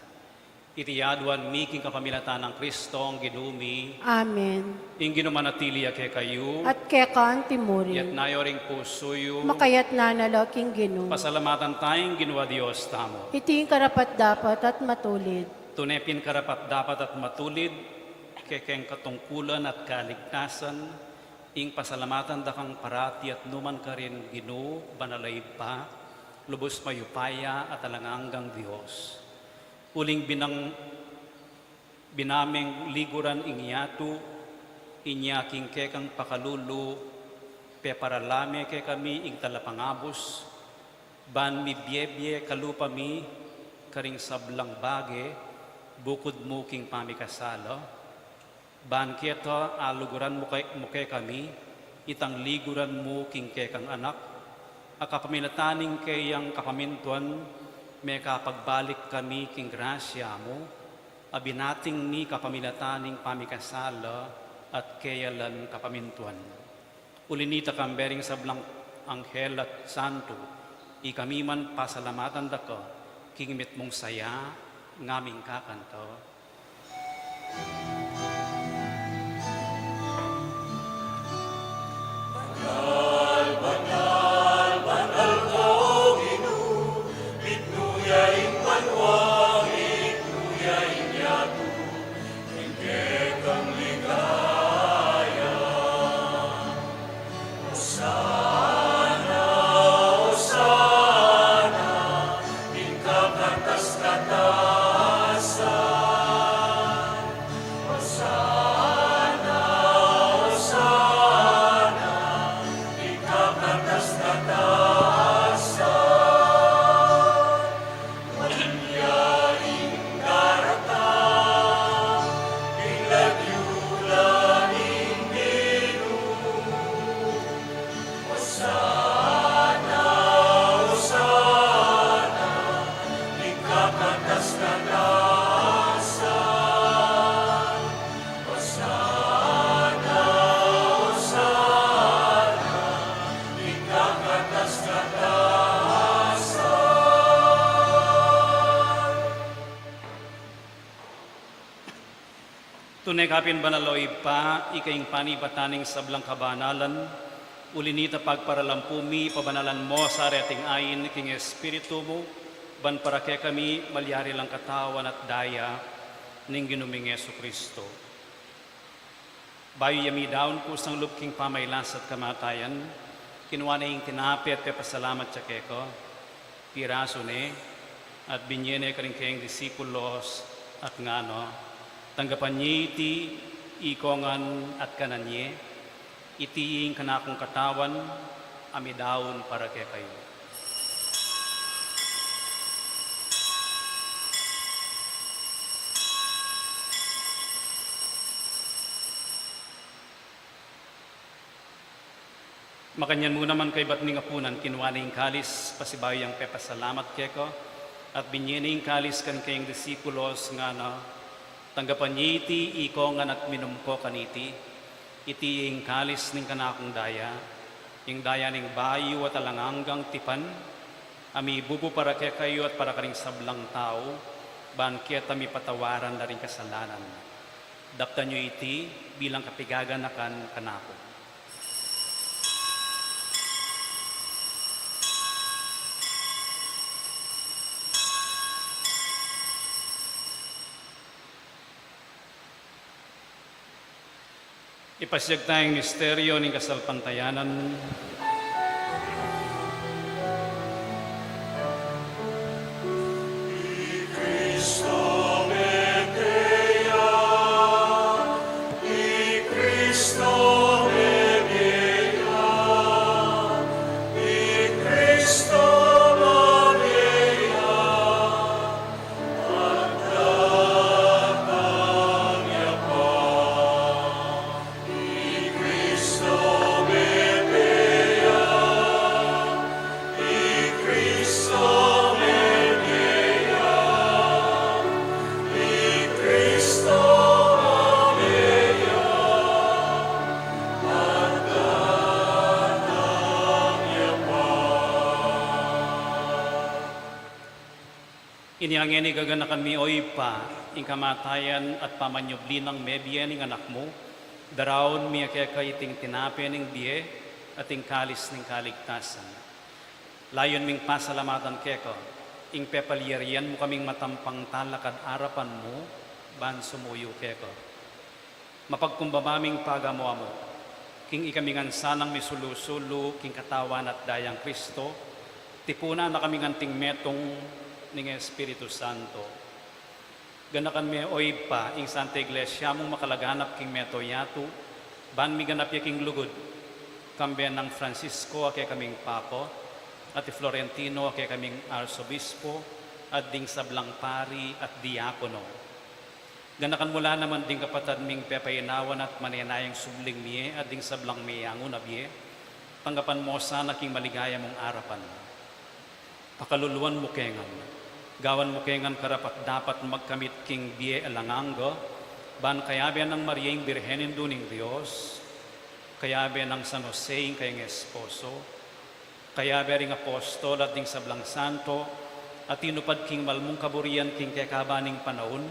Iti aduan mi king kapamilatan nang Kristong Ginu mi. Amen. Ing Ginu manatili ya kekayu. At keka antimurin. Itas yu ring pusu yu. Makaitas na la king Ginu. Pasalamatan taya ing Ginu a Dios tamu. Iti ing karapat-dapat at matulid. Tune pin karapat-dapat at matulid, kekeng katungkulan at kaligtasan, ing pasalamatan da kang parati at nukarin man, Ginu, banal a Ibpa, lubus mayupaya at alang anggang Dios. Uling binang-, bina meng liguran ing yatu, inya king kekang pakalulu, peparala me kekami ing talapangabus, ban mibie-bie kalupa mi karing sablang bage, bukud mu king pamikasala, ban keta aluguran mu ke-, mu kekami, itang liguran mu king kekang Anak, a kapamilatan ning keyang kapamintuan, mekapagbalik kami king grasya mu, a binating mi kapamilatan ning pamikasala at keya lang kapamintuan. Uli na nita, kambe ring sablang anghel at santo, ikami man pasalamatan da ka, king mitmung saya, ngaming kakanta. Tune ka pin banal, o Ibpa, ika ing panibatan ning sablang kabanalan, uli na nita pagparalan pu mi, pabanalan mo sa reting ain king Espiritu mu, ban para kekami malyari lang katawan at daya ning Ginu ming Jesucristo. Bayu ya midaun kusang lub king pamailas at kamatayan, kinua ne ing tinape at pepasalamat ya keka, pirasu ne, at binye ne karing kayang disipulos, at ngana, tanggapan ye iti ikongan at kanan ye, iti ing kanakung katawan, a midaun para kekayu. Makanyan mu naman kaybat ning apunan, kinua ne ing kalis, pasibayu yang pepasalamat keka, at binye ne ing kalis karing kayang disipulos, ngana, tanggapan ye iti ikongan at minum ko kaniti, iti ing kalis ning kanakung daya, ing daya ning bayu at alang anggang tipan, a mibubu para kekayu at para karing sablang tau, ban keta mipatawaran la ring kasalanan. Daptan yu iti bilang kapigaganakan kanaku. Ipasiag taya ing misteryo ning kasalpantayanan. Inya ngeni gaganakan mi, O Ibpa, ing kamatayan at pamanyubli nang mebie ning Anak mu, daraun mi keka iting tinape ning bie at ing kalis ning kaligtasan. Layun ming pasalamatan keka ing pepalyarian mu kaming matampang talakad arapan mu ban sumuyu keka. Mapagkumbaba ming pagamu-amu king ikami ngan sanang misulu-sulu king katawan at dayang Kristo, tipunan na kaming anting metung ning Espiritu Santo. Ganakan me, O Ibpa, ing Santa Iglesia mung makalaganap king meto yatu, ban miganap ya king lugud, kambe nang Francisco a kekaming Papa, at i Florentino a kekaming Arsobispo, at ding sablang pari at diakono. Ganakan mu la naman ding kapatad ming pepainawan at manenayang subling mie at ding sablang meyangu na bie, tanggapan mu sana king maligaya mung arapan. Pakaluluan mu ke ngan, gawan mu ke ngan karapat-dapat magkamit king bie alang angga, ban kayabe nang Maria ing Birhen Indu ning Dios, kayabe nang San Jose ing kayang esposo, kayabe ring apostol at ding sablang santo a tinupad king mal mung kaburian king kekaban ning panaun,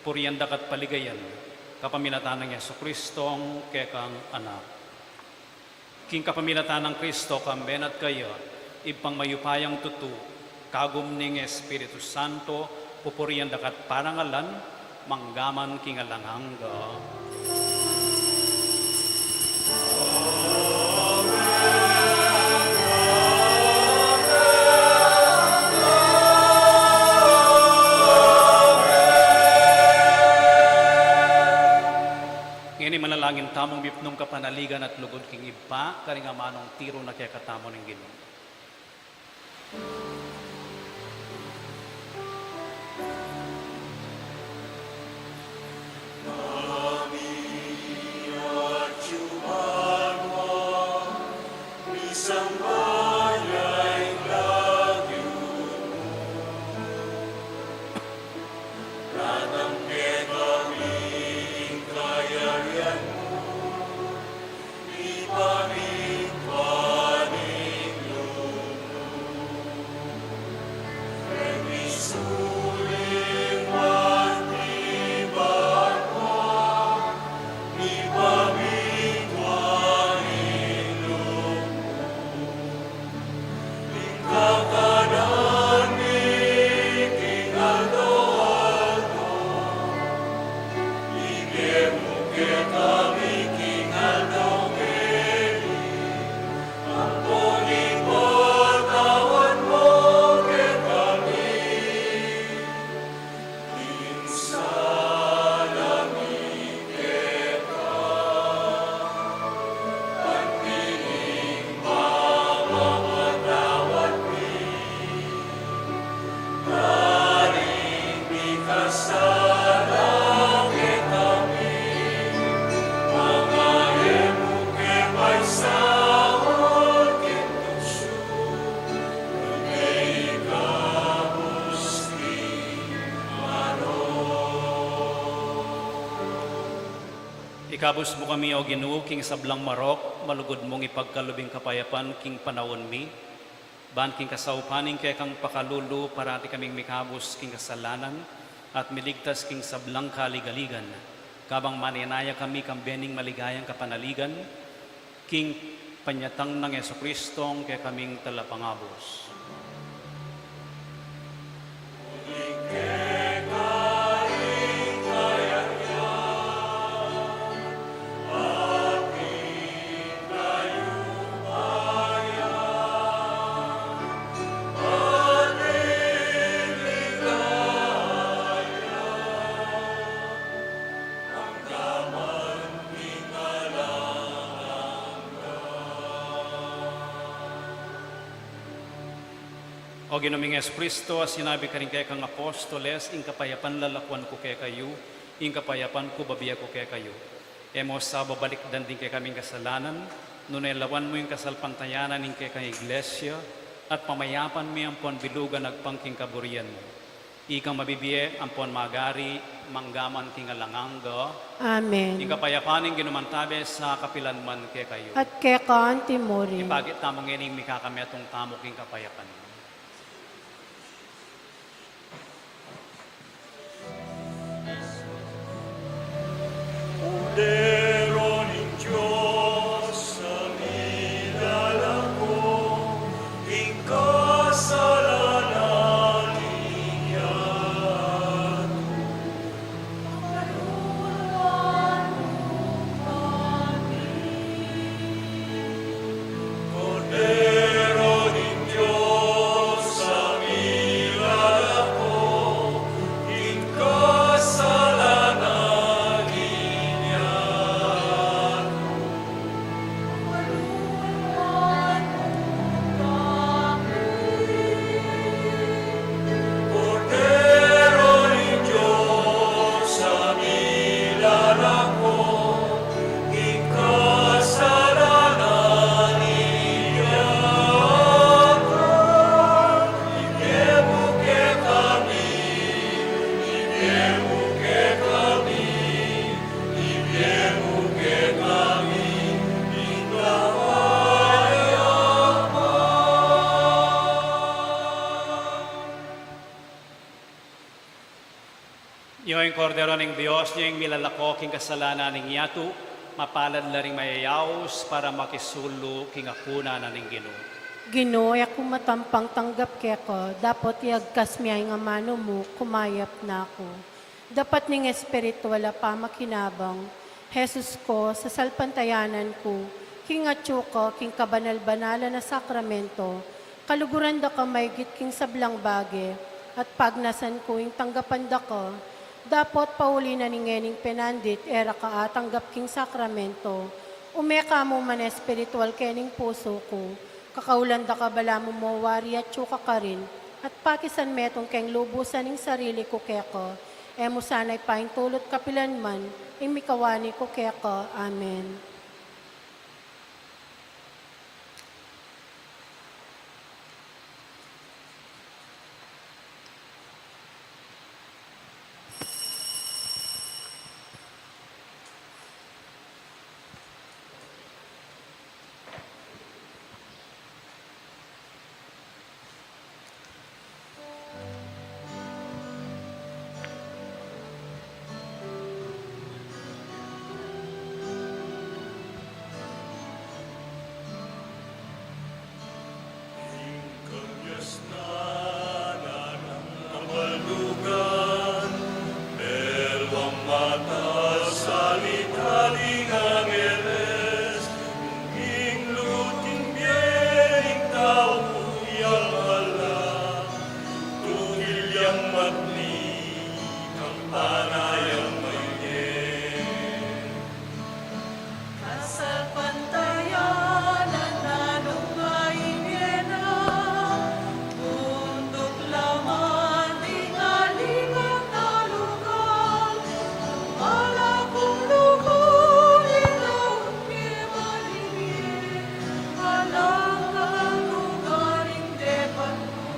purian da ka at paligayan kapamilatan nang Jesucristong kekang Anak. King kapamilatan nang Kristo, kambe na at kaya, Ibpang mayupayang tutu, kagum ning Espiritu Santo, pupurian da ka at parangalan, manggaman king alang angga. Ngeni manalangin tamung mipnung kapanaligan at lugud king Ibpa, karing amanung tiru na kekatamu ning Ginu. Ikabus mu kami, O Ginu, king sablang marok, malugud mung ipagkalub ing kapayapan king panaun mi, ban king kasaupan ning kekang pakalulu parati kaming mikabus king kasalanan at miligtas king sablang kaligaligan, kabang manenaya kami kambe ning maligayang kapanaligan, king panyatang nang Jesucristong kekaming Talapangabus. O Ginu ming Jesucristo, a sinabi karing kekang apostoles, ing kapayapan lalakuan ku kekayu, ing kapayapan ku babie ku kekayu. E mu sa babalikdan ding kekaming kasalanan, nune lawan mu ing kasalpantayanan ning kekang Iglesia, at pamayapan me ampon bilugan agpang king kaburian mu. Ikang mabibie ampon magari, manggaman king alang angga. Amen. Ing kapayapan ning Ginu mantabe sa kapilan man kekayu. At keka antimurin. Ipakit tamu ngening mikakametung tamu king kapayapan. Io ing Kordero ning Dios, io ing milalako king kasalanan ning yatu. Mapalad la ring mayayaus para makisulu king apunan na ning Ginu. Ginu, e ku matampang tanggap keka, dapot iagkas mu ing amanu mu, kumayap na ku. Dapat ning espiritual a pamakinabang, Jesus ko, sasalpantayanan ku king atyu ka king kabanal-banalan a sakramento, kaluguran da ka maigit king sablang bage, at pagnasan ku ing tanggapan da ka. Dapot pauli na ning ngening penandit e ra ka atanggap king sakramento, ume ka mu man espiritual kening pusu ku, kakaulan da ka balamu mo wari atyu ka karin, at pakisan metung keng lubusan ing sarili ku keka, e mu sana ipaintulut kapilan man ing mikawani ku keka. Amen. Ing kabiasnan na ning kabaldugan, belwang mata salita ding angeles, ing lugud king bie ning tau yang ala, tutil yang magni, kampana yang maingge. Kasalpantayanan na nung ain ye na, bunduk laman ding aliwang na lugal, malakung lugal, ikaw ang piemalibie, alang kang lugal ing depat ku.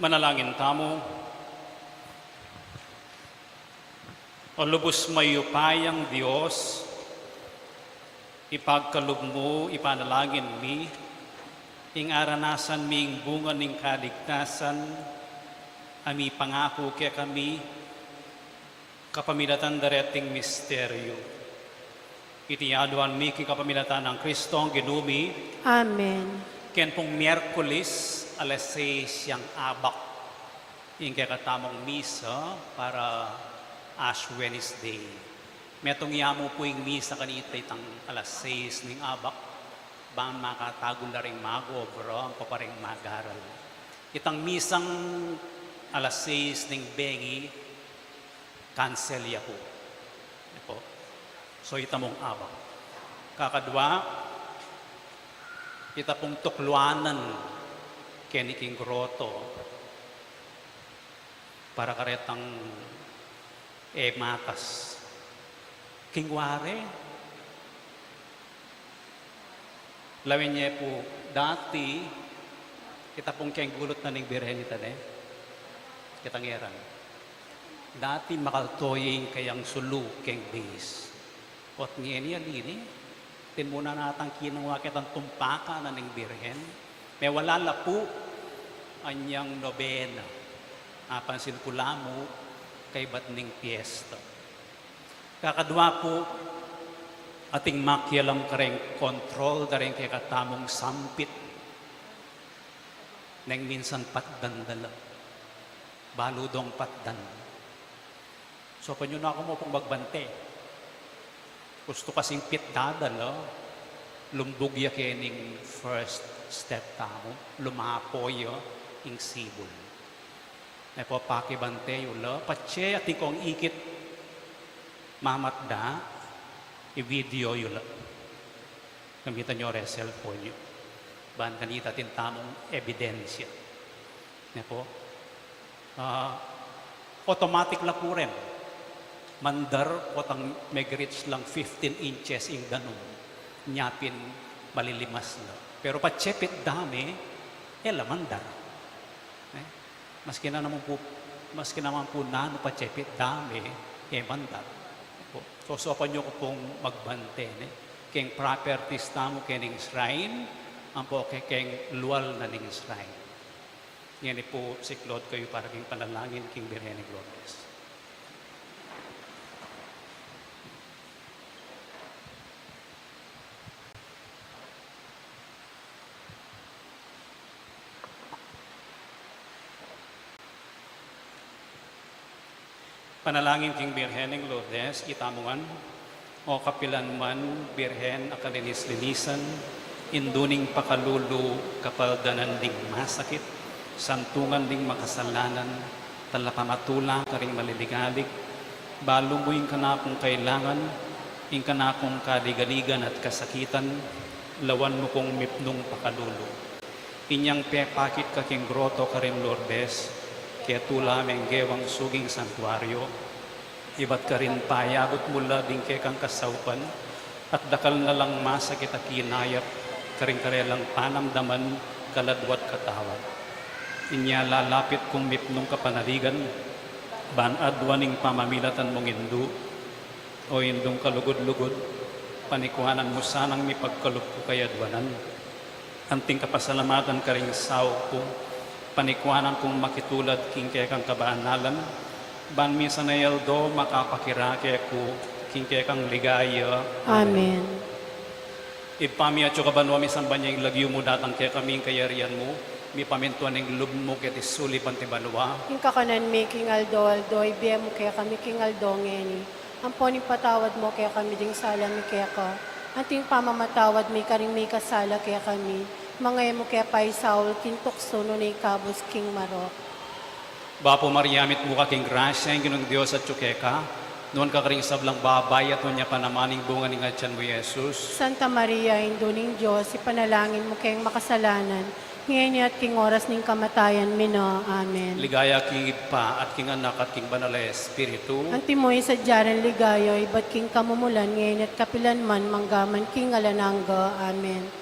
Manalangin tamu. O lubus mayupayang Dios, ipagkalub mu, ipanalangin mi, ing aranasan mi ing bunga ning kaligtasan a mipangaku kekami, kapamilatan da reting misteryu. Iti aduan mi king kapamilatan nang Kristong Ginu mi. Amen. Ken pung Miyerkules, alas sais yang abak ing kekatamung misa para Ash Wednesday. Metung ya mu pu ing misa kanita itang alas sais ning abak, bang makatagul la ring mag-obra, ampo pa ring mag-aral. Itang misang alas sais ning bengi, cancel ya pu. Ito pu. So, ita mung abak. Kakadwa, ita pung tukluanan keni king groto para karetang e matas. King wari, lawen ye pu, dati, ita pung keng gulut na ning Birhen ita ne. Kita ngeran. Dati makalto ye ing kayang sulu keng base. Ot ngeni ali ne, atin mu na natang kinangwa ketang tumpakan na ning Birhen. Mewala la pu, anyang nobena. Apansin ku la mu, kaybat ning piyesta. Kakadwa pu, ating makialam kareng kontrol da ring kekatamung sampit. Neng minsan patdan da la. Balu dong patdan. So, panyun aku mu pung magbante. Ustu kasing pitda da la, lumbug ya kening first step tamu, lumapo ya ing sibul. E pu, pakibante yu la, patse atin kong ikit mamatda, i-video yu la. Gamitan yu reng cellphone yu. Ban kanita atin tamung ebidensya. Ne pu? Ah, automatic la pu ren. Mandar potang meg-reach lang fifteen inches ing danum. Nya pin malilimas la. Pero patse pitda me, e la mandar. Ne? Maski na naman pu, maski naman pu nanu patse pitda me, e mandar. Pu, sosopan yu ku pung magbante, ne? Keng properties tamu kening shrine, ampo ke keng lual na ning shrine. Ngeni pu, siklaud kayu para king panalangin king Birhen ning Lourdes. Panalangin king Birhen ning Lourdes, itamu ngan. O kapilan man Birhen a kalinis-linisan, indu ning pakalulu, kapaldanan ding masakit, santungan ding makasalanan, talapamatula karing maliligalig, balu mu ing kanakung kailangan, ing kanakung kaligaligan at kasakitan, lawan mu kung mipnung pakalulu. Inyang pepakit ka king groto karin Lourdes, ketula meng gewang suging santuario, ibat karin payabut mu la ding kekang kasaupan, at dakal na lang masakit a kinayap karing karelang panamdaman, kaladwa at katawan. Inya lalapit kung mipnung kapanaligan, ban aduan ing pamamilatan mung indu, o indung kalugud-lugud, panikuanan mu sanang mipagkalub ku kayaduanan. Anting kapasalamatan karing saup ku, panikuanan kung makitulad king kekang kabanalan, ban misan a aldo makapakirake ku king kekang ligaya. Amen. Ibpa mi atsu ka banua, misamban ya ing lagyu mu, datang kekami ing kayarian mu, mipamintuan ing lub mu keti sulip anti banua. Ing kakanan mi king aldo-aldo, ibie mu kekami king aldo ngeni. Ampon ipatawad mu kekami ding sala mi keka, anting pamamatawad mi karing mikasala kekami. Manga e mu ke paisaul king tuksu, nune ikabus king marok. Bapu Maria, mitmu ka king grasya, ing Ginung Dios atsu keka, nuan ka karing sablang babai, at nuan ya pa naman ing bunga ning atian mu, i Jesus. Santa Maria, Indu ning Dios, ipanalangin mu keng makasalanan, ngeni at king oras ning kamatayan mi na. Amen. Ligaya king Ibpa, at king Anak, at king Banal a Espiritu. Antimo ing sadya rang ligaya, ibat king kamumulan, ngeni at kapilan man, mangga man king alang angga. Amen.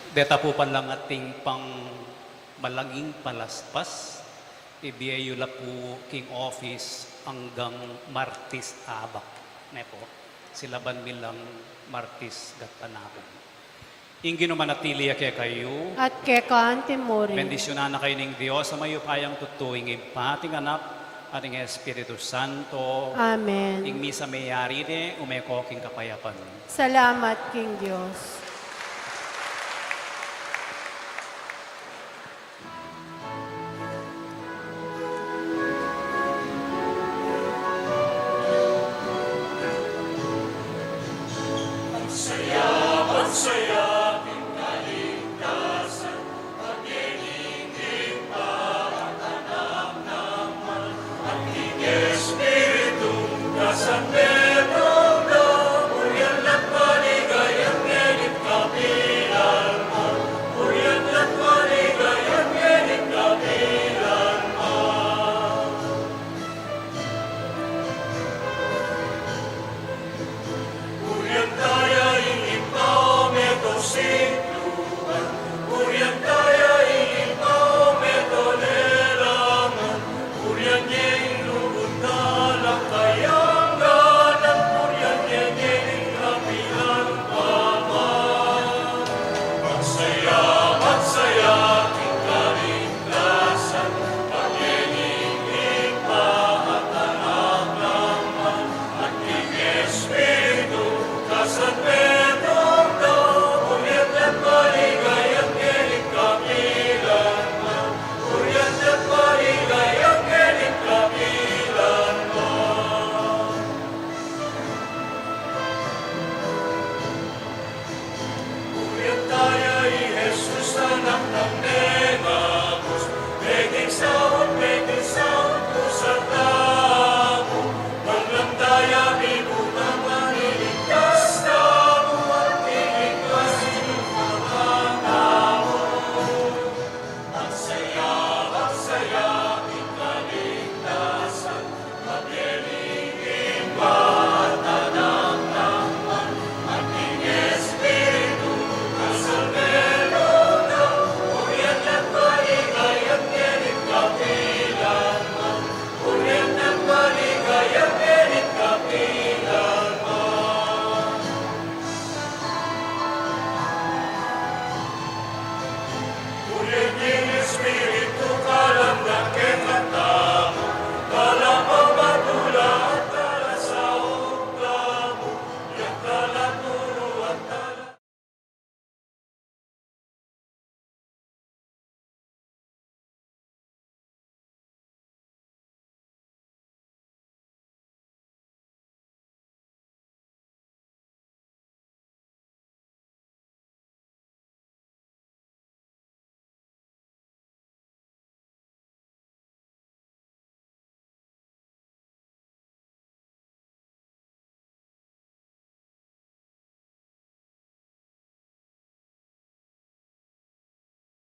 Deta pu palang ating pang malanging palaspas, ibie yu la pu king office anggang Martis abak. Ne pu, silaban mi lang Martis gatpanapun. Ing Ginu manatili ya kekayu. At keka antimurin. Bendisyunan na kayu ning Dios a mayupayang tutu, ing Ibpa, at ing Anak, at ing Espiritu Santo. Amen. Ing misa meyari ne, ume ko king kapayapan. Salamat king Dios.